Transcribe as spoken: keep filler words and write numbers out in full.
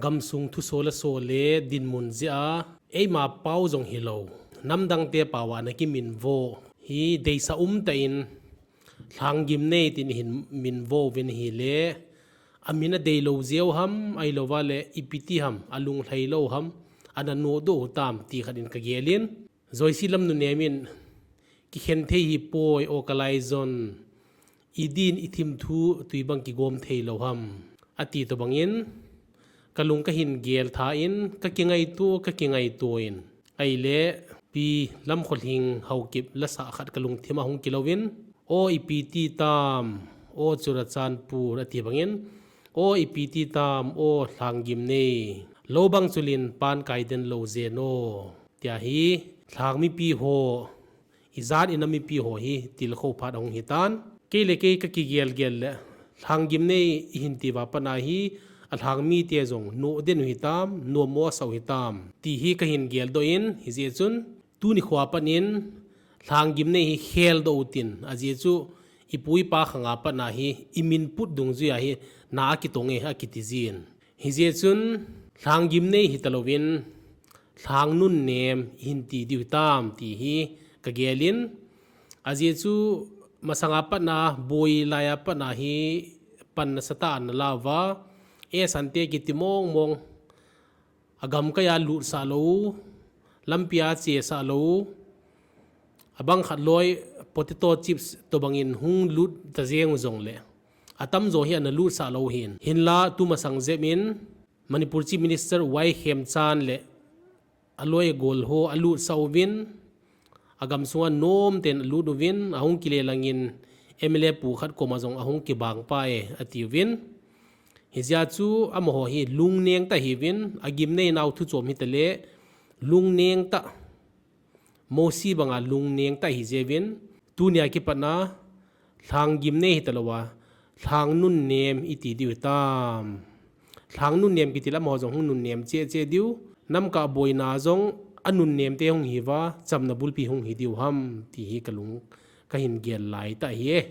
gamsung thuso le so le dinmun jeh a, eima pao jong hilou, namdangte pao a ana kiminvo hi deisah umtah in, Lhang Gimnei tin ihin minvo uvin ahile, amin adeilou jeh u ham, ahilouva le ipi ti ham, alunglhai lou ham, ana nodoh u tam ti khat in kagel in, Joyce Lamnunem in, kikhen thei hipoi, o kalaijun, idin ithim thu twi bang kigom theilou ham, ati tobang in, kalung kahin gel tha in, kakingaito, kakingaito in, ahile, Pi Lamkholhing Haokip lasah khat kalungthim a hung kilouvin, o ipi ti tam, o Churachandpur ati bangin, o ipi ti tam, o Lhang Gimnei, lou bang chulin pan kai den lou jeh no, tia hi, Lhang mipi ho, ijat inam mipi ho hi tilkhou phat ahung hitan. Kei le kei kakigelgel le, Lhang Gimnei ihin tiuva pat a hi, alhang mite jong noden u hitam, nommo asah u hitam, ti hi kahin geldoh in, hijeh chun, tuni khoa pat in, Lhang Gimnei hi kheldoh utin, ajeh chu, ipu ipa khanga pat a hi, imin put dungjuia hi, na akitong e, akiti jin. Hijeh chun, Lhang Gimnei hitalouvin, Lhang Nunnem ihin ti diu hitam ti hi kagel in, ajeh chu masanga pat a, boi laia pat a hi pan nasatah a ana lauva, e sante kiti mongmong, agamkai a lutsah lou, lampia chesah lou, abang khat loi potato chips tobangin hung lut ta jeng u jongle, atamjo hi ana lutsah lou hin. Hinla tumasang jep in Manipur Chief Minister Y Khemchand le aloi agol ho alutsah uvin, agamsunga nomten alut uvin, ahung kile langin M L A pu khat koma jong ahung kibang pai e, atiuvin. Hijeh chun amaho hi lungneng tah ahiuvin, agimnei nau thuchom hitale, lungneng tah, Mosi banga lungneng tah ahi jeh uvin, tunia kipat a, Lhang Gimnei hitalouva, Lhang Nunnem iti diu hitam. Lhang Nunnem kiti le amaho jong hung nunnem cheh cheh diu, namkah boina jong anunnem te hung hiuva, chamna bulpi hung hi diu ham, ti hi kalung kahin gel lai tah ahi e.